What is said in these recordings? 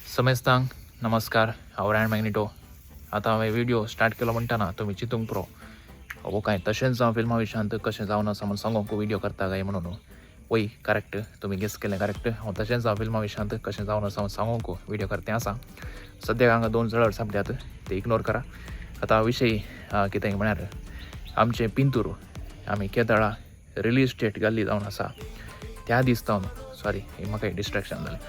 समेस्तांक नमस्कार. हांव रायण मॅग्नेटो. आतां हांवें व्हिडियो स्टार्ट केलो म्हणटना तुमी चिंतूंक पुरो, हो कांय तशेंच हांव फिल्मा विशयांत कशें जावन आसा म्हूण सांगूंक व्हिडियो करता काय म्हणून. वय, करेक्ट, तुमी गेस केलें करेक्ट. हांव तशेंच हांव फिल्मा विशयांत कशें जावन आसा म्हूण सांगूंक व्हिडियो करते आसा. सद्याक हांगा दोन जळार सांपल्यात, ते इग्नोर करा. आतां विशय कितें म्हळ्यार आमचें पिंतूर आमी केदळा रिलीज डेट घाल्ली जावन आसा त्या दीस जावन, सॉरी, म्हाका डिस्ट्रेक्शन जालें.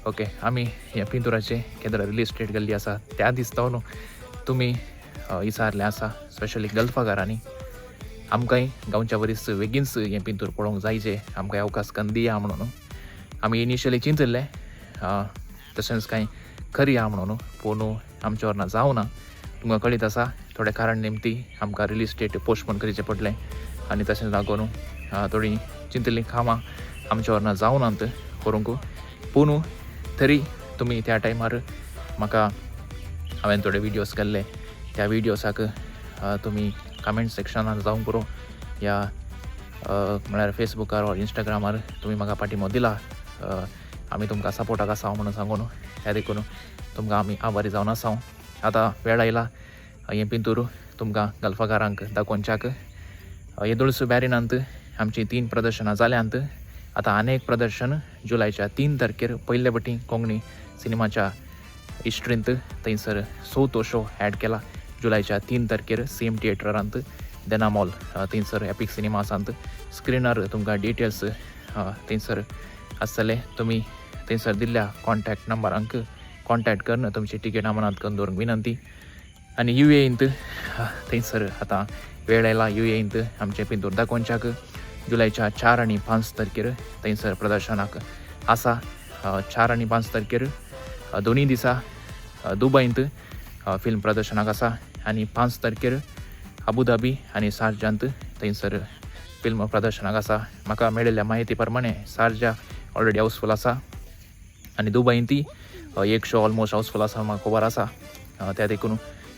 ओके, आमी ह्या पिंतुराचे केदळा रिलीज डेट घाल्ली आसा त्या दीस जावन तुमी विचारलें आसा, स्पेशली गल्फागारांनी, आमकांय गांवच्या वरीस बेगीनच हें पिंतूर पळोवंक जायचे, आमकां अवकाश कन्न दिया म्हणून. आमी इनिशियली चिंतिल्लें तशेंच कांय खरी आहा म्हणून, पूण आमच्या वरना जावना. तुमकां कळीत आसा, थोडे कारण निमती आमकां रिलीज डेट पोस्टपोन करचें पडलें आनी तशेंच लागून थोडीं चिंतिल्लीं कामां आमच्या वरना जावनात करूंक. पूण तरी तुमी त्या टायमार म्हाका हांवें थोडे विडियोज केल्ले, त्या विडियोसाक तुमी कमेंट सेक्शनान जावंक पुरो या म्हळ्यार फेसबुकार ऑर इंस्टाग्रामार तुमी म्हाका पाठिंबो दिला, आमी तुमकां सपोर्टाक आसा म्हणून सांगून, त्या देखून तुमकां आमी आभारी जावन आसा. आतां वेळ आयला हें पिंतूर तुमकां गल्फाकारांक दाखोवच्याक. येदोळस बॅरिनांत आमचीं 3 प्रदर्शनां जाल्यांत. आतां आनी एक प्रदर्शन जुलायच्या 3 तारखेर पयले फावटी कोंकणी सिनेमाच्या हिस्ट्रींत थंयसर चवथो शो एड केला जुलायच्या 3 तारखेर सेम थिएटरांत देना मॉल थंयसर एपीक सिनेमासांत. स्क्रिनार तुमकां डिटेल्स थंयसर आसतले. तुमी थंयसर दिल्ल्या कॉन्टॅक्ट नंबरांक कॉन्टॅक्ट करून तुमची तिकेट अमानात करून दवरूंक विनंती. आनी यू एंत थंयसर आतां वेळ आयला यू एंत आमचें पिंतूर दाखोवच्याक. जुलायच्या 4 आनी 5 तारखेर थंयसर प्रदर्शनाक आसा. 4 आनी 5 तारखेर दोनूय दिसा दुबयंत फिल्म प्रदर्शनाक आसा आनी 5 तारखेर अबुधाबी आनी शारजांत थंयसर फिल्म प्रदर्शनाक आसा. म्हाका मेळिल्ल्या म्हायती प्रमाणे शारजा ऑलरेडी हाऊसफूल आसा आनी दुबयंतूय एक शो ऑलमोस्ट हाऊसफूल आसा, म्हाका खबर आसा. त्या देखून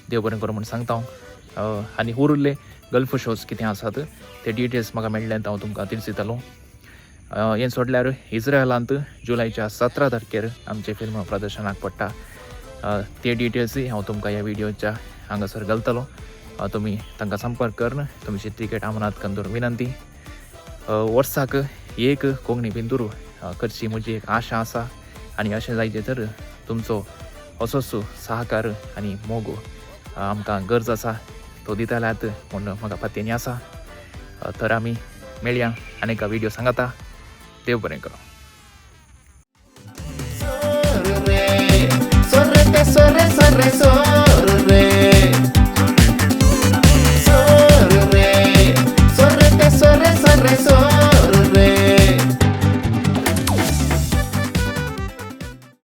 देव बरें करूं म्हूण सांगता हांव. आनी उरिल्ले गल्फ शोज कितें आसात ते डिटेल्स म्हाका मेळ्ळे हांव तुमकां तिळसितलो. हें सोडल्यार इस्रायलांत जुलायच्या 17 तारखेर आमचें फिल्म प्रदर्शनाक पडटा. ते डिटेल्सूय हांव तुमकां ह्या व्हिडियोच्या हांगासर घालतलो. तुमी तांकां संपर्क करून तुमची तिकेट अमानात करून दवरूंक विनंती. वर्साक एक कोंकणी पिंतूर करची म्हजी एक आशा आसा आनी अशें जायचें तर तुमचो असोच सहकार आनी मोग आमकां गरज आसा, तो दितल्यात म्हूण म्हाका पातयेनी आसा. तर आमी मेळया आनी एका व्हिडियो सांगता. देव बरें करूं. Sorre, sorre, sorre, sorre, sorre.